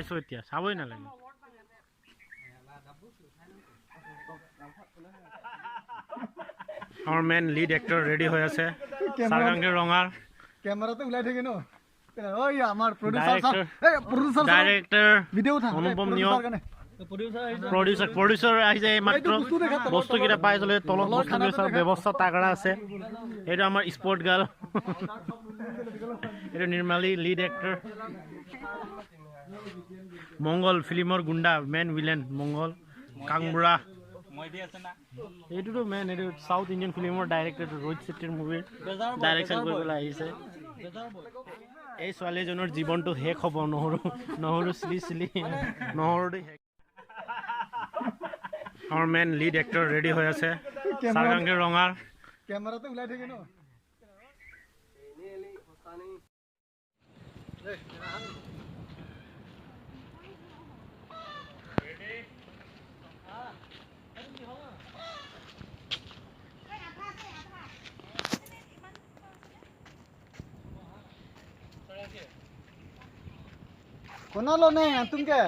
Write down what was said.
চাইছো এতিয়া চাবই নালাগে। আমাৰ মেইন লিড এক্টৰ ৰেডি হৈ আছে, সাৰগাংগী ৰঙাৰ কেমেৰাতে ওলাই থাকে ন। ওই আমাৰ প্ৰডিউচাৰ স্যাৰ, এই প্ৰডিউচাৰ ডাইৰেক্টৰ ভিডিঅ' উঠা, অনুপম নিয়োগ, প্ৰডিউচাৰ আহিছে মাত্ৰ। বস্তুকেইটা পাই চলে তলত বস্তু ব্যৱস্থা তাগৰা আছে। এইটো আমাৰ স্পৰ্ট গাৰ্ল, এইটো নিৰ্মালী লিড এক্টৰ, মংগল ফিল্মৰ গুণ্ডা মেইন ভিলেন মংগল কাংবুঢ়া। এইটোতো মেইন, এইটো চাউথ ইণ্ডিয়ান ফিল্মৰ ডাইৰেক্টৰ ৰোহিত চেট্টিৰ মুভিৰ ডাইৰেকশ্যন কৰি পেলাই আহিছে। এই ছোৱালীজনৰ জীৱনটো শেষ হ'ব, নহৰু নহৰু চিলি চিলি নহৰু দি শেষ। আমাৰ মেইন লিড এক্টৰ ৰেডি হৈ আছে, সাৰগাংগী ৰঙাৰ কেমেৰাতে ওলাই থাকে ন। কোনা লো নে তুমকে